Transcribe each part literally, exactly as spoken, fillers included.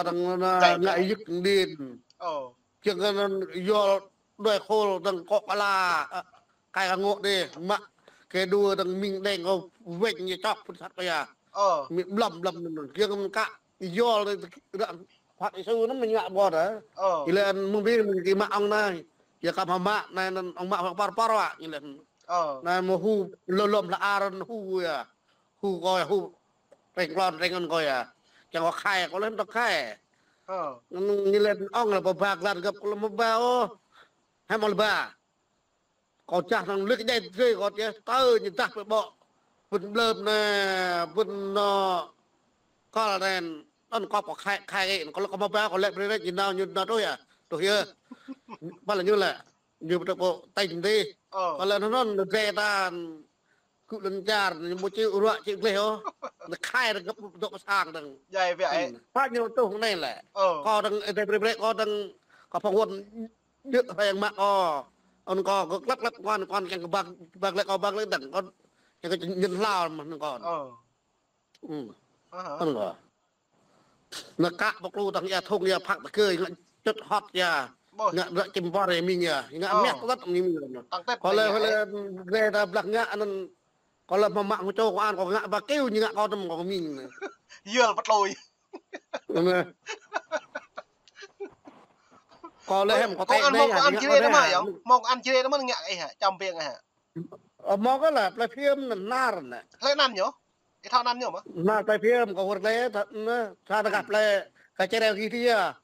Dăng na ngă yik đin. Kiăng kơ anŭn yua đuaĭ khul dăng kŏ kala. Kai ka ngŏ đê, mă kơ đua dăng ming đeng kâo wĕng ñu čŏk phun sat kơ ya. Mi blăm blăm anŭn. Kiăng kơ mơ̆n kă yua đê ră phat isu anŭn mơ̆n ngă ƀuh đa. Ilĕ mơ̆ng ƀing mơ̆ng kơ mă ŏng anai. Ya kăm hơmă anai anŭn ŏng mă hŏng par par wa ñu lĕ. Anai mơ̆ hu lơlom hla ar anŭn hu ya. Hu kâo ya, hu reng klon reng anŭn kâo ya. Kiăng kâo khai, kâo lĕ hơmâo khai. Ñu lĕ ŏng lĕ pơba glan găp kâo lĕ mơ̆ ba ôh. Hơmâo lĕ ba. Kâo čah năng lĕ kơ djai drơi kâo ya, tơ ñu dah pơ ƀô̆. Bŭn blơm anai, bŭn anŏ kăl anai, anŭn kâo pơkhai, khai kơ, kâo lĕ kâo mă ba, kâo lĕ brơi rĕ, ñu nao, ñu nao truh ya. Truh ya. Pă lĕ ñu lĕ. Ñu pơtô pô tañ dih. Kâo lĕ anŭn anŭn drơi ta. Kŭ lŏn čar, ñu mơ̆ čih ruă čih gleh ôh. Ñu khai rơgăp dŏ pơ sang dăng. Djai wĕ ai. Pă ñu tuh anai lĕ. Kâo dăng, ơ, dai brơi brơi, kâo dăng, kâo phŏng wơ̆n djơ̆ hrơi yang mă kâo. Ôn kâo kơ klăp klăp kâo, kâo kiăng kơ bang, bang lĕ kâo bang lĕ dăng. Kâo kiăng kơ ñăn hlao mơ̆n kâo. Ôn kâo. Nă kă pơklu tăng ia thung ia phak tơkơi, ngă čut hot ia. Ngă ră čim ƀor ia ming ia. Ngă meh tơlăt ming ming. Kâo lĕ, kâo lĕ, lĕ ta blah ngă anŭn. Kâo lĕ mă mă hơčô kâo an, kâo ngă ba kêu ñu ngă kâo tơm kâo ming. Yơl pơtlui. Kâo lĕ hĕm kâo tĕ anai hă, kâo an jre tơmă yơh. Mơ̆ng kâo an jre tơmă ngă ih hă, čăm ping ih hă. Ơ, mơ̆ kơ lĕ, plei phiêm nă nar nă. Hlơi anăn ñu? Ih thâo anăn ñu mơ̆? Nar plei phiêm, kâo wơr lĕ, tha-, nă, sa tơgah plei, kơ čơreo gih ti ya.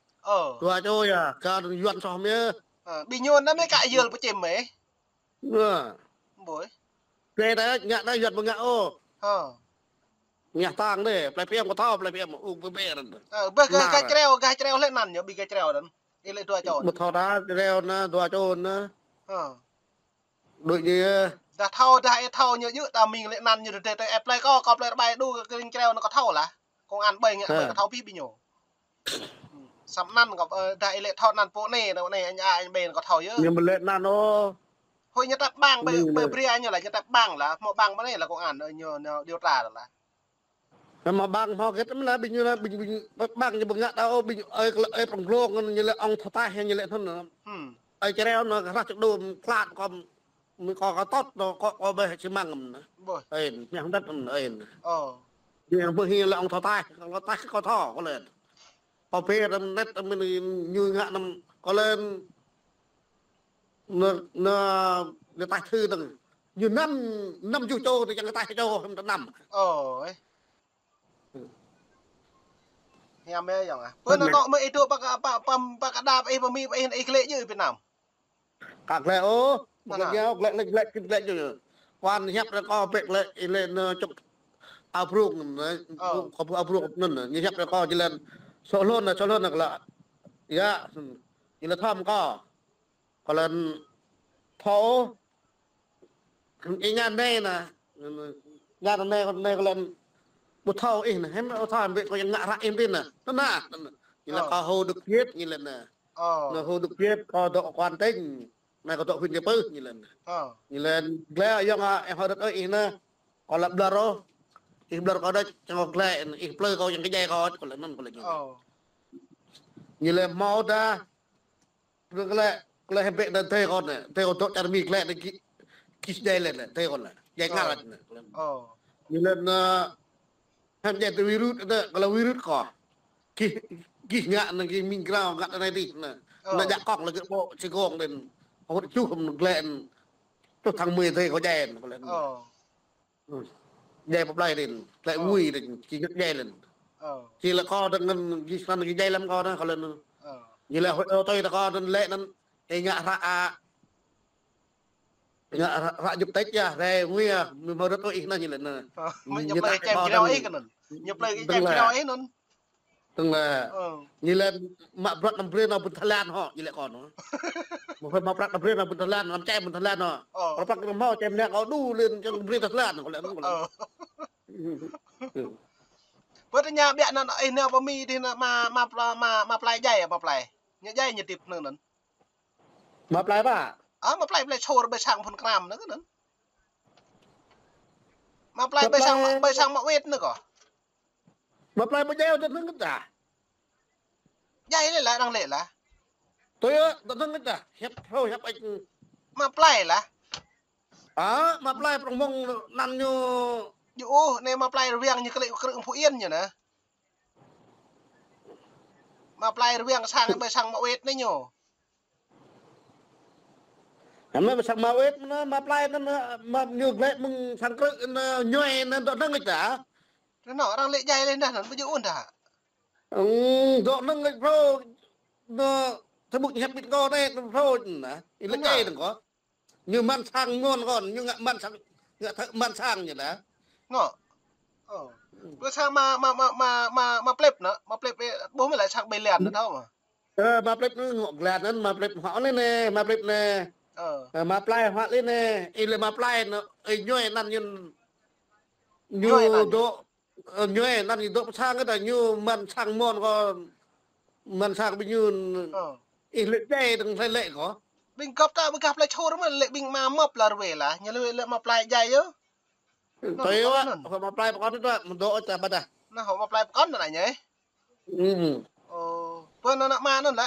Dua čô ya, kơ yuan soh mơ̆. Ơ, ƀing ñu nă mơ̆ kă yơl pơčim mơ̆. Nă. Ƀuh. Plei ta, ngă ta yuan mơ̆ ngă ôh. Ngă tang dê, plei phiêm kâo thâo, plei phiêm, u bê bê răn. Ơ, ƀơi kơ gah čreo, gah čreo hlơi anăn ñu, ƀing gah čreo anăn. Ih lĕ dua čô. Ƀu thâo ta, čreo nă, dua čô nă. Đuaĭ ñu. Dah thâo, dah ih thâo ñu djơ̆ ta ming lĕ anăn ñu tơdơi tơ ĕp plei kâo, kâo plei rơbai đu kơ kơring čreo anŭn kâo thâo lah. Kông an ƀơi ngă ƀơi kâo thâo pih ƀing ñu. Samơ̆ anăn kâo, ơ, dah ih lĕ thâo anăn pô anai, anai, anai, anai, anai kâo thâo yơh. Ñu mơ̆ lĕ anăn ôh. Hơi ñu tăp bang ƀơi, ƀơi bria ñu lah, ñu tăp bang lah, hmâo bang ƀơi anai lah kông an, ơ, ñu, ñu điều tra lah. Hmâo bang hmâo gĕt mơ̆n lah, ƀing ñu lah, ƀing, ƀing, bang ñu ƀu ngă ta ôh, ƀing, ơi, ơi, prong glông, ñu lĕ ŏng thâo taih, ñu lĕ thun. Ơi, čơreo nă, rah čơđu, klăt, kâo, mơ̆ kâo, kâo tŏt, nă, kâo, kâo ƀơi xi măng mơ̆n nă. Ơi, mơ̆ng hăng tăt mơ̆n, ơi. Ñu mơ̆ hi lĕ ŏng thâo taih, kâo taih, kâo thâo, kâo lĕ. Kâo pê răm net, mơ̆n ñu ngă năm, kâo lĕ, nă, nă, nă taih thư dăng. Ñu năm, năm ju čô, nă čang taih čô, hăm năm. Ơ, ơi. Hiam ƀe yơh ah. Pơ anŭn kâo mơ̆ ih dŏ pă kơ, pă, pă, pă kơ đa pơ ih pơ mi pơ ih, ih glaĭ djơ̆ Việt Nam. Kă glaĭ ôh, glaĭ glaĭ glaĭ glaĭ ñu. Kơ an hiăp ră kâo pĕ glaĭ ih lĕ nă čŏk Ao Brông nă, kâo ƀuh Ao Brông anŭn nă, ñu hiăp ră kâo jơlan. Sŏ hlôn nă, sŏ hlôn nă kơ lă. Ya, jơlan thăm kâo. Kâo lĕ thâo ih ngă anai nă. Ngă anai, anai kâo lĕ ƀu thâo ih nă. Hăm ƀu thâo hăm ƀĕ kâo yang ngă hră ih ƀin nă. Nă, nă. Ñu lĕ kâo Hồ Đức Việt ñu lĕ nă. Nă Hồ Đức Việt kâo dŏ Quảng Tín. Anai kâo dŏ huyện Chư Pưh ñu lĕ nă. Ñu lĕ glaĭ yang a, ih hơdơ̆t ơi ih nă. Kâo lĕ ƀlŏr ôh. Ih ƀlŏr kâo đôč, čang kâo glaĭ, ih plơi kâo yang kơ djai kâo, kâo lĕ anŭn kâo lĕ ñu. Ñu lĕ hmâo dah Ră glaĭ, glaĭ hơbĕ nă dơi kâo nă, dơi kâo dŏ čar Mi glaĭ nă gih, gih djai lĕ nă, dơi kâo nă, djai ngal nă. Ñu lĕ nă, hăm djai tơ virus nă, kơ lă virus kâo. Gih, gih ngă nă, gih ming grao ngă nă anai dih nă. Nă jak kŏk lă gih ƀô̆ čigong đen. Kâo wơ̆t čuh hăm glaĭ nă. Čuh tháng mười dơi kâo djai nă, kâo lĕ nă. Djai pơblai đen, lĕ ngui đen, či ngă djai đen. Či lĕ kâo đen ngăn, či săn či djai lăm kâo đen, kâo lĕ năn. Ñu lĕ hơi ôtơi ta kâo đen lĕ năn, ih ngă hră a. Ngă hră, hră jŭp tĕč ya, hră ngui ya, mơ̆ hmâo rơ̆t ôh ih năn ñu lĕ năn. Ñu plơi čem čreo ih kơ năn. Ñu plơi čem čreo ih năn. Tơng lĕ, ñu lĕ mă bruă năm brơi nao ƀun Thái Lan hŏ, ñu lĕ kâo nă. Mă bruă năm brơi nao ƀun Thái Lan, năm čem ƀun Thái Lan hŏ. Kâo prăk năm hmâo čem nă kâo đu lĕ čem brơi Thái Lan, kâo lĕ năn kâo lĕ. Bơ tơña ƀiă năn, ih nao pơ Mi dih nă, mă, mă pla-, mă, mă plơi djai, mă plơi. Ñu djai ñu tip năn năn. Mă plơi pă? Ơ, mă plơi, plơi sôr ƀơi sang phun kram nă kơ năn. Mă plơi ƀơi sang, ƀơi sang mă wet nă kâo. Mă plơi ƀơi djeo tơ năn kơ ta. Djai lĕ lah, arăng lĕ lah. Tui ơ, dŏ dơ̆ng dah, hiăp hrô, hiăp ĕč. Mă plai lah. Ă, mă plai prong mơ̆ng anăn ñu. Ñu ôh, anai mă plai rơwiăng ñu klĕ krư̆ Phú Yên ñu nă. Mă plai rơwiăng sang, ƀơi sang mă wet anai ñu. Anai ƀơi sang mă wet anai, mă plai anai, mă ñu glĕ mơ̆ng sang krư̆ anai, ñuai anai dŏ dơ̆ng ĕč dah. Anŭn arăng lĕ djai lĕ dah anŭn, ƀu djơ̆ ôh dah. Ư, dŏ dơ̆ng ĕč hrô. Anai, tơmŭk ñu hiăp ƀĭt kâo anai, hrô anai. Ih lĕ djai dơ̆ng kâo. Ñu mơ̆n sang mơ̆n kâo, ñu ngă mơ̆n sang, ngă thơ mơ̆n sang ñu dah. Ngă. Ơ. Ƀơi sang mă, mă, mă plep nă, mă plep, ơ, ƀuh mơ̆ lĕ sang ƀơi lăn nă thâo mơ̆. Ơ, mă plep anai ngă glăn anŭn, mă plep hŏ anai nê, mă plep nê. Ơ. Ơ, mă plai hŏ anai nê, ih lĕ mă plai nă, ih ñuai anăn ñu. Ñu dŏ Ơ, ñuai anăn ñu dŏ pơ sang kơ ta ñu mơ̆n sang mơ̆n kâo, mơ̆n sang ƀing ñu. Ơ. Ih lĕ djai dơ̆ng hlơi lĕ kâo. Ƀing găp ta, ƀing găp plai čhur mơ̆ lĕ ƀing mă mơ̆p lah rơwe lah. Ñu lĕ lĕ mă plai djai yơh. Tui ơ, hŏ mă plai pơkŏn ta, mơ̆ dŏ ta ƀă dah. Anai hŏ mă plai pơkŏn ta anai ñai. Ơ, pơ anŭn ană mă anŭn lĕ.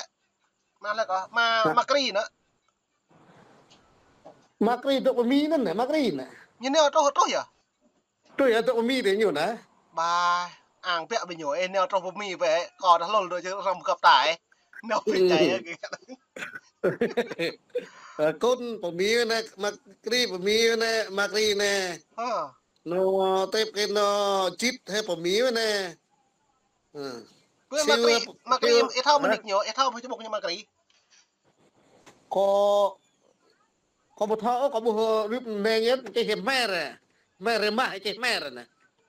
Mă lĕ kâo, mă, mă kri nă. Mă kri dŏ pơ Mi anŭn nă, mă kri nă. Ñu nao truh, truh yơh. Truh yơh dŏ pơ Mi dih ñu nă. Ƀă, ang biă ƀing ñu, ơ, nao truh pơ Mi ƀĕ, kâo dah lŏl dŏ čơ răm găp ta, ơ. Nao pơ Mi dih, ơ. Ơ, kŏn pơ Mi nă, mă kri pơ Mi nă, mă kri nă. Hă. Nao tep kơ nao čit hĕ pơ Mi nă. Ơ. Pơ mă kri, mă kri, ih thâo mơ̆ ñu, ih thâo mơ̆ čơƀŭk ñu mă kri. Kâo, kâo ƀu thâo, kâo ƀuh rup anai ñu, čih hĕ Hmer. Hmer mă, čih Hmer nă.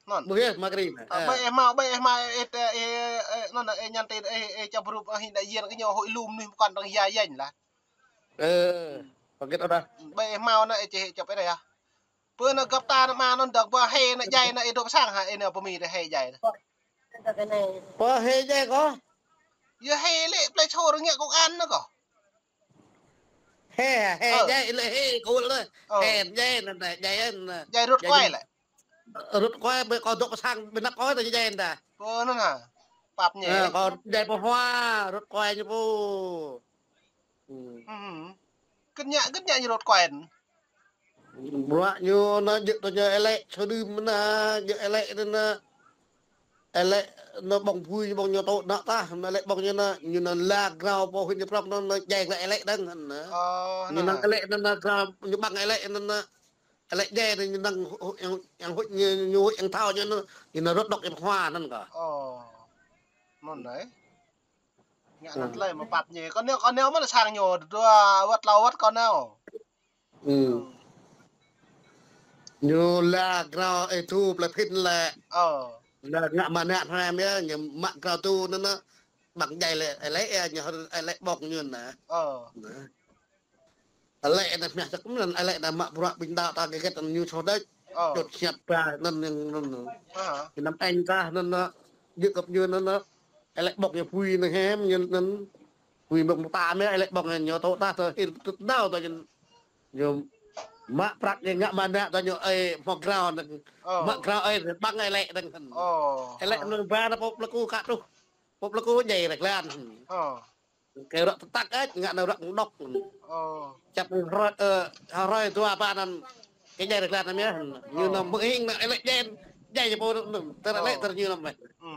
Anŭn. Ƀuh yơh, mă kri nă. Ơ, ƀơi ih hmâo, ƀơi ih hmâo, ih, ih, ih, anŭn nă, ih nhắn tin, ih, ih čăp rup, ih đại diện kơ ñu hội lum anai pơkŏn arăng ya yĕnh lah. Ơ, pơkĕt ôh dah. Ƀơi ih hmâo nă, ih čih čăp ih dah yơh. Pơ ană găp ta ană mă anŭn dơ̆ng, pơ hê ană djai ană ih dŏ pơ sang hă, ih nao pơ Mi dah hê djai. Pơ hê djai kâo. Yơh hê lĕ plei čhur ngă công an nă kâo. Hê, hê djai lĕ hê kâo lĕ. Ơ. Hê djai anŭn djai anŭn. Djai rut kuai lĕ. Rut kuai ƀơi kâo dŏ pơ sang ƀơi anăp kâo ta djai anŭn dah. Pơ anŭn hă. Pap ñe. Ơ, kâo djai pơ hua, rut kuai ñu pô. Ư. Ư. Gơ̆t ñă, gơ̆t ñă ñu rut kuai. Bruă ñu nă jơ̆ tơ ñu ih lĕ, čơ đưm nă, jơ̆ ih lĕ anŭn nă. Ih lĕ nă ƀơ̆ng phui ñu ƀơ̆ng ñu tŏ nă tah, nă ih lĕ ƀơ̆ng ñu nă, ñu nă la grao pơ huyện Hiệp Lộc nă, nă djai glăi ih lĕ dơ̆ng hăn nă. Ơ, ñu nă ih lĕ nă, nă grao, ñu ƀơ̆ng ih lĕ nă, nă. Ih lĕ djai nă, ñu nă, yang, yang huĭ ñu, ñu huĭ yang thâo ñu nă, ñu nă rut dŏ ñu pơ hua anŭn kâo. Ơ. Anŭn dih. Ngă anŭn tơlơi mă pap ñe. Kâo nao, kâo nao mơ̆n sang ñu, dua wơ̆t tlâo wơ̆t kâo nao. Ư. Ñu la grao ih thu plei Phit lĕ. Ơ. La ngă mă nă hrăm yơh, ñu mă grao thu anŭn nă. Ƀơ̆ng djai lĕ, ih lĕ yơh, ñu ih lĕ ƀơ̆ng ñu nă. Ơ. Nă. Ih lĕ anŭn mơ̆ čăk mơ̆n, ih lĕ anŭn mă bruă ƀing đaŏ ta gĕt gĕt anŭn ñu soh đôč. Ơ. Čut siap ta anŭn yang anŭn. Ơ. Ñu năm eng ta anŭn nă. Jơ̆ găp ñu anŭn nă. Ih lĕ ƀơ̆ng ñu phui anŭn hĕm ñu anŭn. Phui ƀơ̆ng ta mơ̆ ih lĕ ƀơ̆ng ñu tŏ ta tơ hil tŭt nao ta ñu. Ñu mă prăk ñu ngă mă nă ta ñu ơi hmâo grao anŭn. Ơ. Mă grao ơi ƀơ̆ng ih lĕ anŭn. Ơ. Ih lĕ anŭn ba nă pô plei ku kă truh. Pô plei ku djai ră glan. Ơ. Kơ ră tơtăk ĕč, ngă nă ră mơ̆ng dŏ. Ơ. Čăp hrơi, ơ, hrơi dua ba anŭn. Kơ djai ră glan anŭn yơh. Ñu nă mơ̆ng ih nă ih lĕ djai, djai ñu pô anŭn. Tơl ih lĕ tơl ñu nă mơ̆. Ư.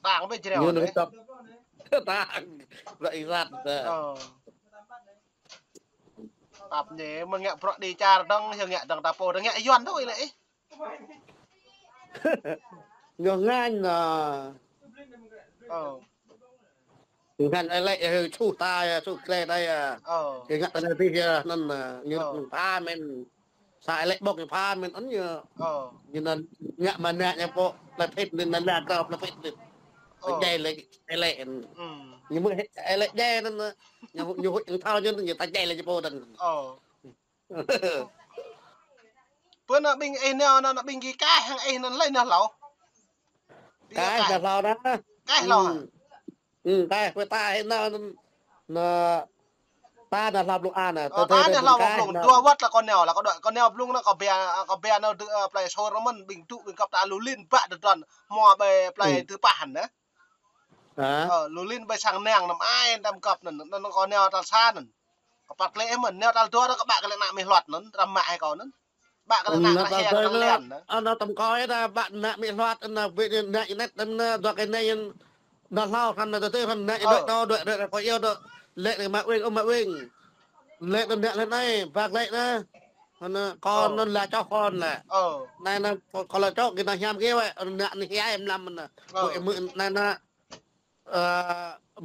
Tang ƀĕ jreo ñu nă tŏp. Tang. Ră ih ră. Ơ. Tap ñe mơ̆ ngă bruă đi čar dơ̆ng, yơh ngă dơ̆ng ta pô, dơ̆ng ngă Yuan tui lĕ ih. Ñu ngăn nă. Ơ. Ngăn ih lĕ, ơ, čuh ta yơh, čuh krê ta yơh. Ơ. Ih ngă ta anai tih yơh, anŭn nă, ñu pha mơ̆n. Sa ih lĕ ƀơ̆ng ñu pha mơ̆n anŭn ñu. Ơ. Ñu anŭn ngă mă nă ñu pô, plei Phit anŭn nă, la grao plei Phit anŭn. Ơ. Djai lĕ, ih lĕ. Ư. Ñu mơ̆ ih lĕ djai anŭn nă. Ñu, ñu huĭ yang thâo ñu, ñu ta djai lĕ ñu pô dơ̆ng. Ơ. Pơ anŭn ƀing ih nao anŭn, anŭn ƀing gih kaih hăng ih anŭn lĕ nao hlâo. Kaih nao hlâo nă. Kaih hlâo hă? Ư, kaih pơ ta ih nao anŭn, nă, ta nao hlâo blung ană. Ơ, ta nao hlâo blung. Dua wơ̆t lah kâo nao, lah kâo dŏ, kâo nao blung nă kâo bia, kâo bia nao dư, ơ, plei Sôr mơ̆n ƀing dŭ ƀing găp ta lu lin ƀă tơdron hmua ƀơi plei Tơpah anŭn nă. Hă? Ơ, lu lin ƀơi sang nang năm ai đăm găp anŭn, anŭn kâo nao tal sa anŭn. Kâo păt klĕ mơ̆n, nao tal dua anŭn kâo ƀă kơ lĕ ană Mi Hluat anŭn, răm mă hai kâo anŭn. Ƀă kơ lĕ ană, ană tal hai anŭn anŭn lĕ anŭn. Anŭn tăm kâo ih ta ƀă ană Mi Hluat anŭn, ƀĕ ană inet anŭn, dua kơ anai anŭn, anŭn hlâo khan anŭn tơtê khan ană inet đôč đôč đôč kâo iâu đôč. Lĕ anŭn mă wing, ơ mă wing. Lĕ anŭn ană lĕ anai, ƀă lĕ anŭn. Anŭn kâo anŭn la čŏk kâo anŭn lĕ. Anai anŭn kâo, kâo la čŏk kơ anŭn hiam kơ wĕ, anŭn ană anŭn hiam lăm anŭn. Ơ. Wĕ mơ̆n anai anŭn. Ơ,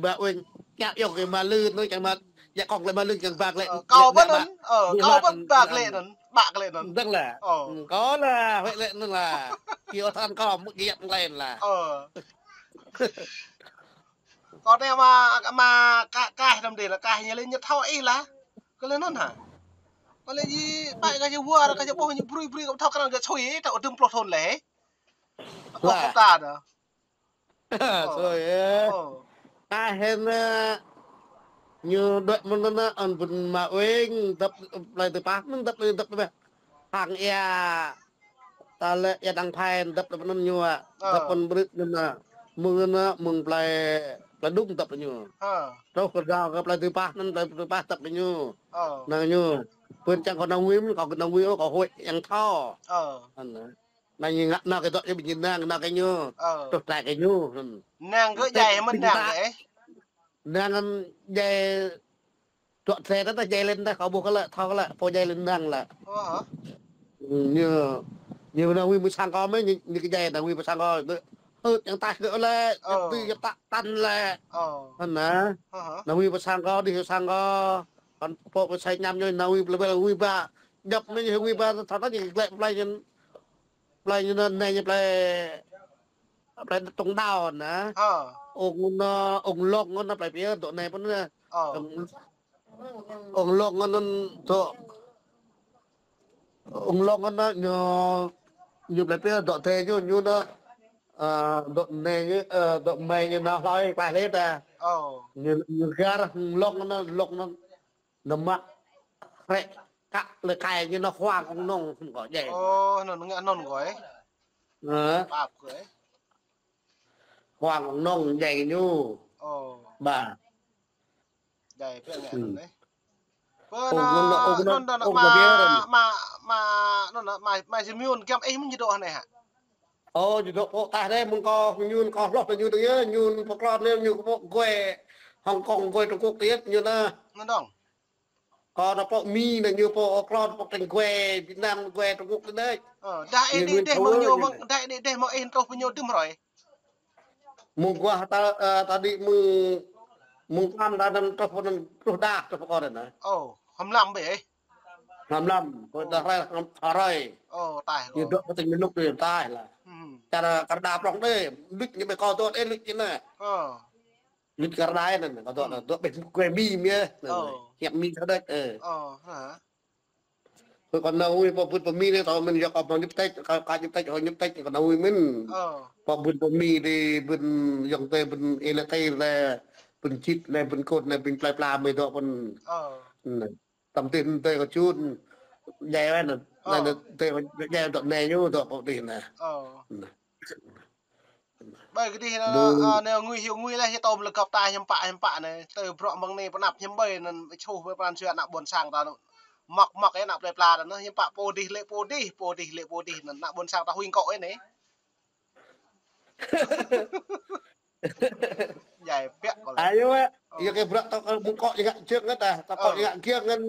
ƀă wing, kiăo yŏk kơ mă lưn, anŭn čang mă, ya kông lĕ mă lưn čang ƀă lĕ. Ơ, kâo lĕ ƀă anŭn, ơ, Mi kâo Hluat ƀă anŭn, ƀă lĕ anŭn, ƀă lĕ anŭn. Dơ̆ng lĕ. Ơ. Kâo lĕ, wĕ lĕ anŭn lĕ. Kiăo than kâo mŭt giăt lĕ lĕ. Ơ. Kâo anai mă, mă ka-, kaih năm dih lĕ, kaih ñu lĕ ñu thâo ih lĕ. Kơ lĕ anŭn hă. Kơ lĕ ji, ƀai kơ ji wơr, kơ ji ƀuh ñu brui brui, kâo thâo kơ anŭn kơ sui, ta ơ dŭm pluh thŭn lĕ. Kâo kâo ta anŭn. Sui, ơ. Ơ. Kaih hĕn, ơ, ñu đuaĭ mơ̆n anŭn, anŭn ƀun mă wing, dăp plei tơpă, mơ̆n dăp, dăp tơpă. Hăng ia, ta lĕ ia đang phai dăp tơpă anŭn ñu, ơ. Dăp pơ̆n brư̆ anŭn, ơ. Mơ̆ng anŭn, mơ̆ng plei, plei Đung dăp ñu. Ơ. Truh kơ rao kơ plei tơpă anŭn, plei tơpă dăp ñu. Ơ. Anŭn ñu. Ƀun čang kâo anŭn wing, kâo anŭn wing, kâo huĭ yang thâo. Ơ. Anŭn. Anŭn ñu ngă, anŭn kơ dŏ ñu ƀing ñu nang, anŭn kơ ñu. Ơ. Truh tơlơi kơ ñu. Nang kơ djai hơmĕn nang kơ ih? Nang anŭn djai dŏ tơlơi ta, ta djai lĕ ta, kâo ƀuh kơ lĕ, thâo kơ lĕ, pô djai lĕ nang lĕ. Ơ hă? Ñu, ñu anŭn wing pơ sang kâo mơ̆n, ñu, ñu kơ djai anŭn wing pơ sang kâo. Hơ̆t yang taih kơ lĕ, ơ. Yang tui yang ta tan lĕ. Ơ. Anŭn. Ơ hă? Anŭn wing pơ sang kâo, dih sang kâo. Kăn pô pơ sai ñăm ñu anŭn wing pơ lĕ wing ƀă. Djŏp anŭn ñu wing ƀă, thâo ta ñu glĕ plei ñu. Plei ñu anŭn, anai ñu plei, plei tŏng đao anŭn. Ơ. Ung anŭn, ung lŏng anŭn plei pia dŏ anai pơ̆n anŭn. Ơ. Ung, ung lŏng anŭn dŏ. Ung lŏng anŭn ñu, ñu plei pia dŏ tê ñu, ñu anŭn, ơ, dŏ anai ñu, ơ, dŏ mai ñu anŭn hloi klaih lĕ ta. Ơ. Ñu, ñu gar ung lŏng anŭn, lŏng anŭn. Anŭn mă hrĕ kă lĕ kai ñu anŭn Huang Ung Nông hŭn kâo djai. Ơ, anŭn ngă anŭn kâo ih. Ơ. Pap kơ ih. Huang Ung Nông djai ñu. Ơ. Ƀă. Djai pĕ ngă anŭn ih. Pơ anŭn, anŭn, anŭn, anŭn, anŭn, mă, mă, mă, anŭn, anŭn, mă, mă Jim Yun kiăng ih mơ̆n ñu dŏ anai hă? Ơ, ñu dŏ pơ taih anai, mơ̆ng kâo, ñu kâo hloh tơ ñu tơ ñu, ñu pơ klon anai, ñu pơ gue Hồng Kông, gue Trung Quốc tiết, ñu anŭn. Anŭn dong. Kâo anŭn pơ Mi anŭn ñu pơ klon pơ tring gue Việt Nam gue Trung Quốc anŭn. Ơ, dah ih đĭ dêh mơ̆ng ñu, mơ̆ng, dah ih đĭ dêh mơ̆ng ih truh pơ ñu dŭm hrơi. Mơguah ta, ơ, ta đĭ mơ̆ng, mơ̆ng păn ta anŭn truh pơ anŭn truh dah truh pơ kâo anŭn. Ơ, hăm lăm bĕ. Hăm lăm, kâo dah rai hăm hrơi. Ơ, taih kâo. Ñu dŏ pơ tring Mi lŭk đơi taih lah. Čar kar đa prong đơi, luč ñu ƀơi kâo dŏ đơi luč ñu anŭn. Ơ. Luč kar đa anŭn, kâo dŏ anŭn, dŏ ƀơi gue Mi mơ̆n. Ơ. Hiăp Mi sa đôč, ơ. Ơ, hă? Kâo anŭn wing pơ ƀun pơ Mi anai, tơl mơ̆n yua kâo pơ ñŭp tĕč, kâo, kâo ñŭp tĕč, kâo ñŭp tĕč, kâo anŭn wing mơ̆n. Ơ. Pơ ƀun pơ Mi đơi, ƀun yŏng tê, ƀun ê lĕ tê lĕ, ƀun čit lĕ, ƀun kôt lĕ, ƀun plei pla mơ̆n dŏ ƀun. Ơ. Anŭn. Tăm tih tê kâo čun. Djai wĕ anŭn. Ơ. Anŭn tê kâo djai dŏ anai ñu dŏ pơ dih anŭn. Ơ. Anŭn. Ƀơi kơ dih anŭn, ơ, anai ngui hyu ngui lĕ, hyu tôm lĕ găp ta hiam pă, hiam pă anai. Tơ bruă mơ̆ng anai pơ anăp hiam ƀơi anŭn, čuh ƀơi pran jua ană ƀôn sang ta anŭn. Mŏk, mŏk ih ană plei pla anŭn, hiam pă pô dih lĕ pô dih, pô dih lĕ pô dih anŭn, ană ƀôn sang ta huĭ kơ ih anai. Djai pĕ kâo lĕ. Ai yua, ơ. Yua kơ bruă ta, ơ, mơ̆ng kâo ñu ngă giŏng ngă ta, ta kâo ñu ngă giŏng ngăn,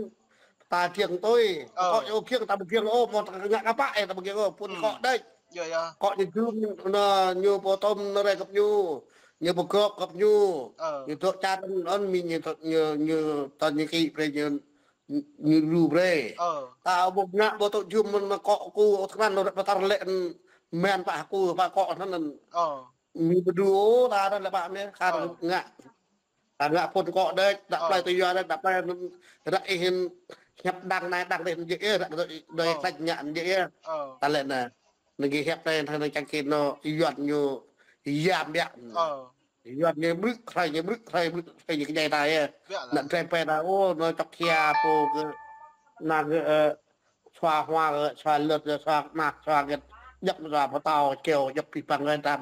ta giŏng tui, ta kâo ñu giŏng, ta ƀu giŏng ôh, mơ̆ ta ngă kơ pă, ơ, ta ƀu giŏng ôh, pun kâo đĕč. Yơh, yơh. Kâo ñu jum, anŭn, ñu pô tôm anŭn rai găp ñu, ñu pô gŏp găp ñu, ơ. Ñu dŏ čar anŭn, anŭn Mi ñu dŏ, ñu, ñu, ta ñu kĭ brơi ñu, ñu lu brơi. Ơ. Ta ƀu ngă ƀu tŭ jum mơ̆n kâo kơ, ơ, tơkran anŭn ră pơtar lĕ, mơ̆n pă kâo, pă kâo anŭn. Ơ. Mi pơdru ôh, ta anŭn lĕ pă mơ̆n, kar ngă. Ta ngă pun kâo đĕč, đă plei tơ yua đĕč, đă plei ră ih hĭn hiăp đang anai đang dih jĕ ih, ră đơi klĕč ngă jĕ ih. Ơ. Ta lĕ anŭn. Anŭn gih hiăp anai, anŭn čang kơ anŭn Yuan ñu yam biă. Ơ. Yuan ñu brư̆, hrơi ñu brư̆, hrơi brư̆, hrơi ñu kơ djai ta ih. Biă lah. Anŭn drai pe ta, ơ, anŭn čŏk hia pô kơ, anŭn kơ, ơ, sua hua kơ, sua lơ̆t kơ, sua mah, sua gĕt, djŏp sua pơtâo, kiêu, djŏp pih păng kơ ta.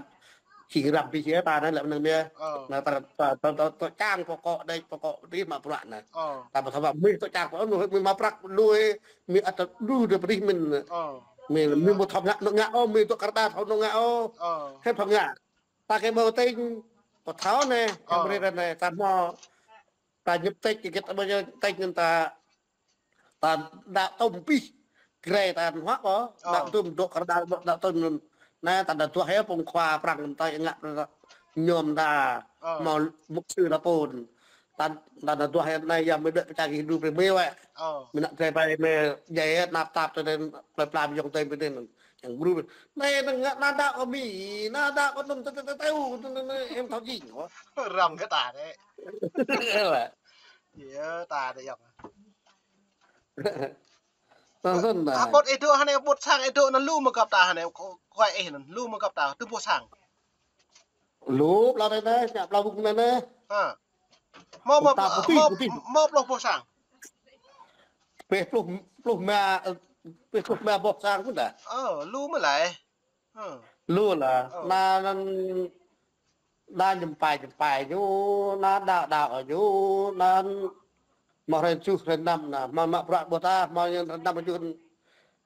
Či răm bih yơh ta anai lĕ mơnơ̆ng mơ̆n. Ơ. Anai ta, ta, ta, ta, ta čang pơkŏ đĕč, pơkŏ đih mă bruă anai. Ơ. Ta pơthâo mă mih ta čang pơkŏ, mih, mih mă prăk lui, mih ăt đu đơ pơdih mơ̆n. Ơ. Mih, mih mă thâo ngă, nŏ ngă ôh, mih tŏ kar đa thâo nŏ ngă ôh. Ơ. Hĕ thâo ngă. Ta kơ ƀơi tênh, pơthâo anai, ơ, kơ brơi anai, ta hmâo, ta ñŭp têč, kơ ta ƀơi tênh anŭn ta ta đaŏ tơm pih, grê ta hmâo ƀơ̆, đaŏ tơm dŏ kar đa, đaŏ tơm anŭn. Anai ta đa duah yơh pơ̆ng khua Prăng ta ngă ñŏm ta, ơ, hmâo mục sư ta pơ̆n. Ta, ta đa duah yơh anai yơh mơi đuaĭ pơčah kơ Hindru brơi mơi wơ̆t. Ơ. Mơi nă drơi ƀai mơi djai yơh năp tap tơ anŭn plơi pla mơi yŏng tơi mơi anŭn. Yang gru. Anai anŭn ngă anŭn đaŏ kơ mơi, anŭn đaŏ kơ anŭn tơ, tơ, tơ, tơ, u, anŭn, anŭn, anŭn, em thâo jing. Răm kơ ta anai. Yơh, ta anai yơh. Tơl tơl anai. Ƀuh ih dŏ hơnai, ƀuh sang ih dŏ anŭn lu mơ̆ găp ta hơnai, kơ, kơ ih anŭn lu mơ̆ găp ta, tơl ƀuh sang. Lu, pla anai anai, ñă pla bŭk anai anai. Ha. Mơ̆, mơ̆, ta pơtih, mơ̆, pơtih. Mơ̆ pluh ƀuh sang. Peh pluh, pluh ma, ơ, peh pluh ma ƀuh sang pun dah. Ơ, lu mơ̆ lai. Ơ. Lu lah. Ơ. Anŭn, anŭn, anŭn ñăm pai, ñăm pai ñu, anŭn đaŏ, đaŏ ñu, anŭn mă hrơi tơjuh, hrơi năm anai, mă, mă bruă ƀuh ta, mă ñu hrơi năm tơjuh,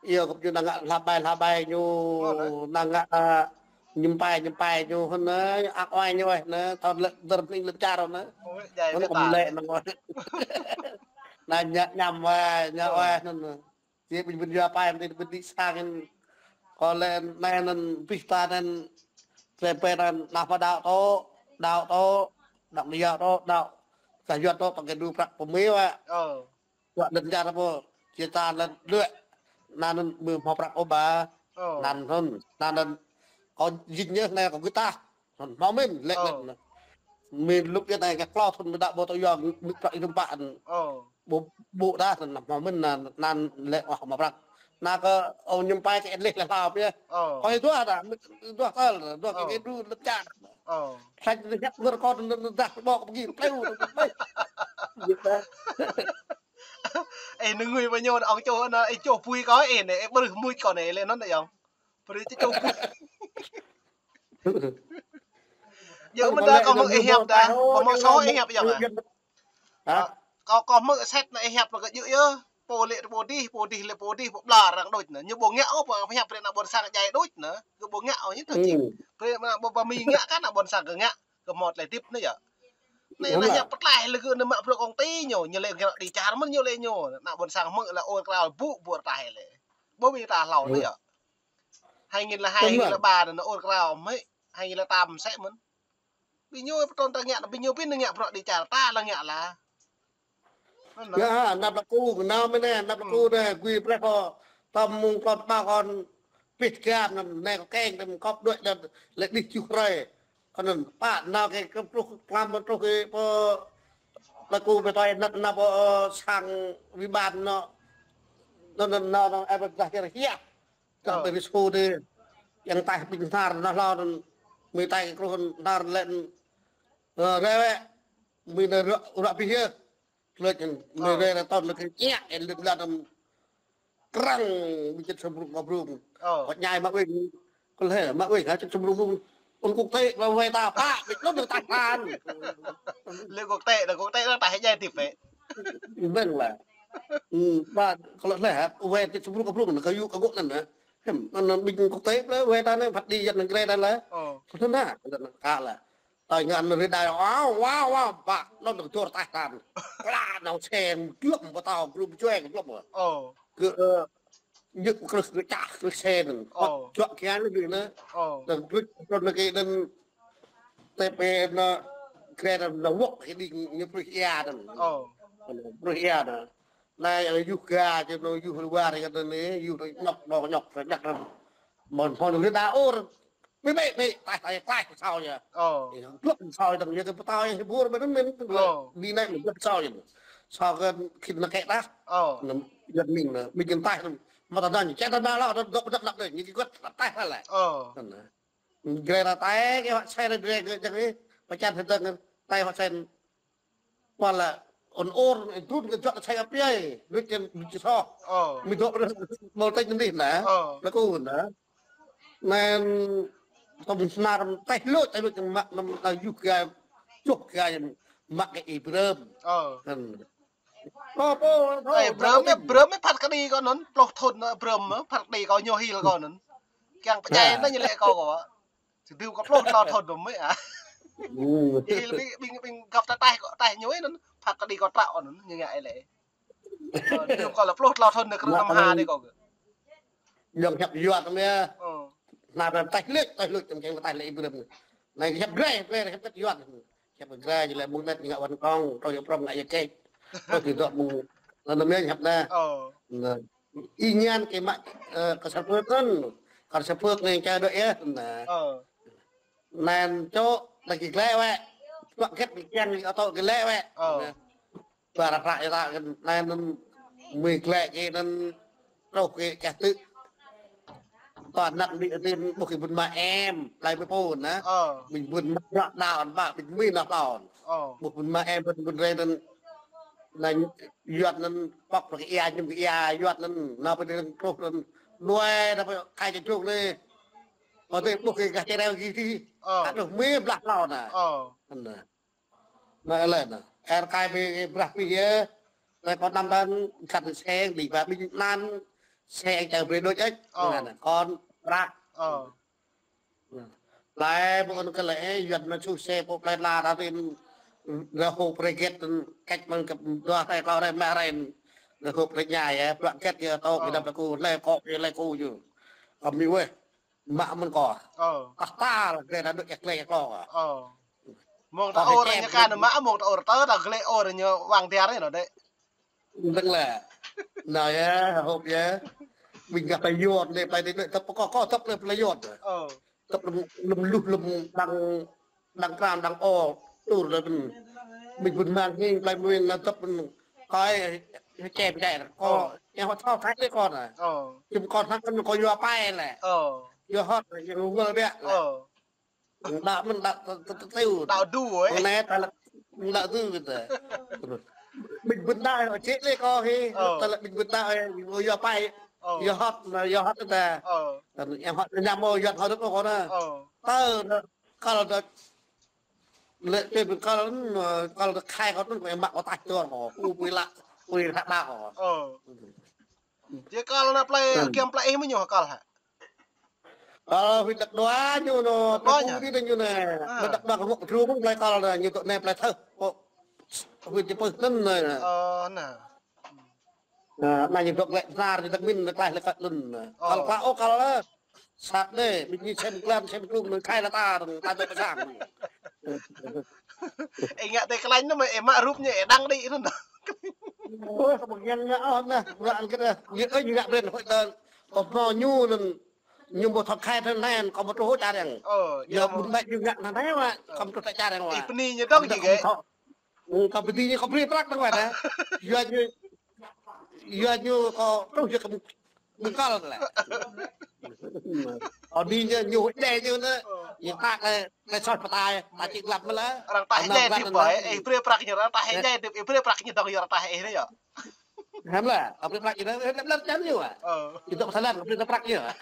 yơh kơ ñu anŭn ngă hla ƀai, hla ƀai ñu, ơ, anŭn, anŭn ngă, ơ, ñăm pai, ñăm pai ñu, anŭn, ăk oai ñu, anŭn, thâo lĕ, dơ̆r pling lĕ čar anŭn. Ơ, djai anŭn kơ kơ ta lĕ anai. Anŭn ngă, ñăm oai, ñăm, ơ, oai, anŭn. Či ƀing ƀing yua pai mơ̆n ti ƀing đĭ sang anŭn. Kơ lĕ anai anŭn pih ta anŭn. Tơlơi pơ̆n anŭn năp pơđaŏ tŏ, đaŏ tŏ, đaŏ mơyă tŏ, đaŏ. Kah yua tŏ, tŏ kơ đu prăk pơmĭn wơ̆t. Ơ. Wơ̆t anŭn čar pô, či ta anŭn đuaĭ. Anŭn anŭn mơ̆ hmâo prăk ôh ƀă. Ơ. Anŭn anŭn, anŭn anŭn. Kơ jing yơh anai kơ gơ̆ ta. Anŭn hmâo mơ̆n lĕ, ơ, lĕ anŭn. Mơ̆n lŭk yơh anai kơ klâo thŭn mơ̆ đaŏ ƀu tŏ yua mơ̆ prăk ih tơm pă anŭn. Ơ. Ƀu, ƀu đa anŭn hmâo mơ̆n anŭn, anŭn lĕ wah mă prăk. Anŭn kơ ơ ñăm pai kơ leh leh hlao yơh. Ơ. Kơ ih duah dah, duah tơl, duah kơ, ơ, kơ đu lĕ čar. Ơ. Hlăk lĕ ñăp ngơr kơ anŭn, anŭn dah ƀô̆ kơ pơgi, plei u, plei. Ơ, anŭn ngui ƀơi ñu, ong čô anŭn, ih čô pui kơ ih anai, ih ƀrưh mưč kơ anai, lĕ anŭn dah yơh. Brơi či čô pui. Yơh mơ̆n dah kơ hmư̆ ih hiăp dah, kơ hmư̆ sô ih hiăp yơh. Hă? Kơ, kơ hmư̆ set anai ih hiăp kơ djơ̆ yơh. Pô lĕ pô dih, pô dih lĕ pô dih, pô ƀlŏr arăng đôč anŭn. Ñu ƀu ngă ôh, pô hiăp brơi ană ƀôn sang djai đôč anŭn. Kơ ƀu ngă ôh ñu tơl či. Brơi ană ƀôn, ƀă mơi ngă kơ ană ƀôn sang kơ ngă, kơ hmâo tơlơi hơdip anŭn yơh. Anai anŭn hiăp pơklaih lĕ kơ anŭn mă bruă kông ti ñu, ñu lĕ ngă đĭ čar mơ̆n ñu lĕ ñu. Ană ƀôn sang hmư̆ lĕ ôr krao ƀu ƀu rơtaih lĕ. Ƀu mơi rơtaih hlâo anŭn yơh. Hai nghìn lẻ hai, hai nghìn lẻ ba anŭn ôr krao mơ̆, hai nghìn lẻ tám sĕ mơ̆n. Ƀing ñu pơtrun ta ngă, ƀing ñu ƀing ngă bruă đĭ čar, ta lĕ ngă lah. Anŭn. Yơh, anăp lăk kơ, anŭn mơ̆n anai, anăp lăk kơ anai, gui preh kơ, tơm mơ̆ng klŏt ƀă kơ, pih gam anŭn, anai kơ keng, tơm kŏp đuaĭ anŭn, lĕ đih tơjuh hrơi. Kơ anŭn, pă, anŭn kơ, kơ pluh, klam pluh kơ, pơ, lăk kơ ƀơi tơlơi anŭn, anŭn pơ, ơ, sang vi ban anŭn, anŭn, anŭn, anŭn, anŭn, ơ, ƀơi dah kơ hiăp. Kơ ƀơi ƀing sô dih, yang taih ƀing nar, anŭn hlâo anŭn, mơi taih kơ truh nar lĕ, ơ, rê wĕ, mơi anai ră, ră bih yơh. Lĕ anŭn, mơi rê ră tŏn lĕ kơ ñă, en lĕ lăn anŭn krăng, mơi čĕt sum rŭng kơ brŭng. Ơ. Kơ ñai mă wĕng, kơ lĕ mă wĕng, hă čĕt sum rŭng brŭng. Ôn quốc tế, ƀă wai ta pă, ƀĭt lŏn ta tan. Lĕ quốc tế, lĕ quốc tế anŭn taih djai tip wĕ. Mơ̆n lah. Ư, ƀă, kơ lĕ hă, wai čĕt sum rŭng kơ brŭng, kơ yŭ kơ gŏ anŭn hă. Hĕm, anŭn ƀing quốc tế, ƀă wai ta anai, phat đĭ yăt anŭn grê ta lah. Ơ. Kơ anŭn hă, kơ anŭn hă lah. Tơl ngă anŭn rơđah, wow, wow, wow, ƀă, anŭn anŭn dŏ taih tan. Kla, anŭn sen, glŏm, pơtao, glŏm, čueng, glŏm. Ơ. Kơ, ơ, ñu krưh, krưh čah, krưh sen. Ơ. Čuă kiăng lĕ anŭn. Ơ. Anŭn krưh, krưh lĕ kơ anŭn, tơpă anŭn, krĕ anŭn, anŭn wŏk, kơ đĭ ñu pruih ia anŭn. Ơ. Pruih ia anŭn. Anai, anŭn yuh ga, čơ anŭn yuh luar, kơ anŭn anai, yuh anŭn ñŏk, anŭn ñŏk, anŭn ñăk anŭn. Mơ̆n, mơ̆n, anŭn rơđah ôr. Mơi, mơi, mơi, taih, taih, taih, pơsao yơh. Ơ. Ih, glŏm pơsao yơh, tơng yơh, kơ pơtao yơh, hibur, mơi anŭn, mơi, ơ, đi anai, mơi glŏm pơsao yơh. Pơsao kơ khĭn anŭn kĕ tah. Ơ. Anŭn, yơh mơi anŭn, mơi anŭn taih anŭn. Mă ta anŭn, čĕ ta anŭn lah, dŏ, dŏ, dŏ, dŏ, ñu kơ gŏt taih lah lĕ. Ơ. Anŭn. Grê ta taih, kơ hŏ sen, grê, grê, grê, pơčan hơdơ̆ng, taih hŏ sen. Wơ̆t lĕ ôn ôr, ih trŭn kơ juă kơ sai apyai, luč kơ luč kơ soh. Ơ. Mơi dŏ ƀơi mơ̆ng têč anŭn dih anŭn. Ơ. Lăk kơ anŭn. Anŭn Tơm snar teh lôč, teh lôč mă, mă, mă, yŭ kơ, čuh kơ, mă kơ ih brơm. Ơ. Kan. Ơ, pô, pô, ê, brơm, brơm, brơm, phat kơđi kâo anŭn, pluh thŭn, brơm, phat kơđi kâo ñu hil kâo anŭn. Kiăng pơdjai anŭn ñu lĕ kâo kâo. Sơdưm kâo pluh klâo thŭn brơm, a. Hil ƀing, ƀing, ƀing găp ta teh kâo, teh ñu anŭn, phat kơđi kâo trăo anŭn, ñu ngă ih lĕ. Ơ, ñu kâo lĕ pluh klâo thŭn nao krư̆ năm ha anai kâo kơ. Jŏng hiăp yuat anai. Ơ. Nao ta teh lĕ, teh lĕ, čăm čăm teh lĕ ih brơm. Anai hiăp grai, grai, hiăp yuat. Hiăp grai, jơlĕ mơ̆ng anai ngă văn phòng, trŏ yua prŏng ngă yua kĕč. Trŏ ti dŏ mơ̆ng, anŭn anai hiăp anai. Ơ. Anai. Ih ñan kơ mă, ơ, kơ sa pơk anŭn. Kơ sa pơk anai čar dŏ yơh. Anai. Ơ. Anŭn čô, lagi glĕ wĕ. Mă gĕt ƀing kiăng, ôtô glĕ wĕ. Ơ. Anai. Ba ră ră yơh ta kơ anai anŭn mui glĕ kơ anŭn truh kơ čah tư̆. Tơ anăp đĭ tin ƀuh kơ ƀun mă em, plei mui pô anŭn. Ơ. Ƀing ƀun mă ră đaŏ anŭn ba, ƀing mui nao đaŏ anŭn. Ơ. Ƀuh ƀun mă em, ƀun ƀun rê anŭn. Anŭn yuat anŭn pŏk kơ ia, ñum kơ ia, yuat anŭn. Nao pơ anŭn truh anŭn. Nuai, nao pơ kai čơčung anai. Pơ tơ ƀuh kơ gah čơreo gih ti. Ơ. Kơ truh mui blah đaŏ anŭn. Ơ. Anŭn. Anai lĕ anŭn. Ơ, kơ ƀing brah pih yơh. Anai kâo năm đan găn seng, đĭ ba ƀing anŭn seng čar brơi đôč ĕč. Ơ. Anŭn, kâo prăk. Ơ. Anŭn. Lĕ ƀu anŭn kơ lĕ, ơ, yuan mơ̆n su se pô plei la ta tin rơhô brơi gĕt, kĕč mơ̆n kơ dua hrơi klâo hrơi mă hrơi. Rơhô brơi ñai yơh, prăk gĕt yơh, tŏ kơ đam ta ku, lĕ kŏ, lĕ ku yơh. Kơ mi weh. Mă mơ̆n kâo. Ơ. Kah ta lĕ, glĕ ta dŏ čĕk glĕ čĕk kâo. Ơ. Mơ̆ng ta ôr ñu kăn mă, mơ̆ng ta ôr tơ, ta glĕ ôr ñu wang tiar ñu đĕ. Dơ̆ng lĕ. Anai yơh, hŏp yơh. Ƀing gah plei yuan anai, plei anai, tơp kâo, kâo tơp lĕ plei yuan. Ơ. Tơp lơ̆m, lơ̆m luh, lơ̆m đang, đang kram, đang ôh, tur lĕ ƀing. Ƀing ƀun mang hing, plei mui anŭn tơp ƀing. Kâo ih čem čem. Kâo, ơ, yang hŏt thâo thai lĕ kâo anai. Ơ. Čum kâo thâo kâo yua pai lĕ. Ơ. Yua hŏt lĕ, yang ngul biă lĕ. Ơ. Đaŏ mơ̆n đaŏ tơ, tơ, tơ, tơ. Đaŏ du, ơ. Anai ta lĕ, đaŏ du kơ ta. Ƀing ƀun đaŏ, čĕ lĕ kâo hĭ. Ơ. Ta lĕ ƀing ƀun đaŏ, ơ, yua pai. Ơ. Yua hŏt, yua hŏt kơ ta. Ơ. Yang hŏt, yang mơ̆ yua hŏt kơ kâo anai. Ơ. Tơ, anai, kâo lĕ, lĕ, tơ, kâo lĕ, kâo lĕ khai kâo anŭn, kâo mă kâo taih tuan kâo. Kâo pui lă, pui lă đaŏ kâo. Ơ. Yơh kâo lĕ anai plei, kiăng plei ih mơ̆ ñu kâo hă? Ơ, huyện Đắk Đoa ñu anŭn, plei ñu anŭn. Huyện Đắk Đoa kơ ngŏ kơdrung plei kâo anŭn, ñu tŏ anai plei thâo. Kâo, huyện Čư̆ Pưh anŭn anai. Ơ, anai. Anai ñu dŏ glĕ nar, ñu dŏ min, glĕ glĕ kơ anŭn. Ơ. Kâo, kâo, ơ, kâo lĕ. Sat đê, ƀing ñu sem glan, sem glung, anŭn khai lă ta, anŭn ta dŏ pơ sang. Ih ngă tơ kơ lañ anŭn mơ̆, ih mă rup ñu, ih đăng đĭ anŭn. Ơ, kâo ƀu kiăng ngă ôh anŭn, bruă anŭn kơ anŭn. Ñu, ơ, ñu ngă brên hơi tơ. Kâo hmâo ñu anŭn. Ñu ƀu thâo khai tơ anŭn, kâo ƀu truh čar yang. Ơ, yua ƀun ƀai ñu ngă anŭn anai wă, kâo ƀu truh čar yang wă. Ih bơni ñu dơ̆ng či kơ. Kâo bơni ñu, kâo brơi prăk dơ̆ng wă ta. Yua ñu, yua ñu kâo truh yua kơ mơ̆ng kâo lĕ. Kâo bơni ñu, ñu huĭ đe ñu anŭn. Ơ. Ñu ta kơ, kơ soh pơtai, ta či glăp mơ̆ lĕ. Arăng taih anŭn đe glăp tip anŭn ƀai, ih brơi prăk ñu, arăng taih đe tip, ih brơi prăk ñu dơ̆ng yua arăng taih ih anai yơh. Hăm lĕ, kâo brơi prăk ñu anŭn, lĕ lĕ čan ñu wă. Ơ. Ñu dŏ pơ Thái Lan, kâo brơi prăk ñu wă.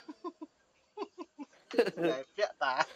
Dai piak ta.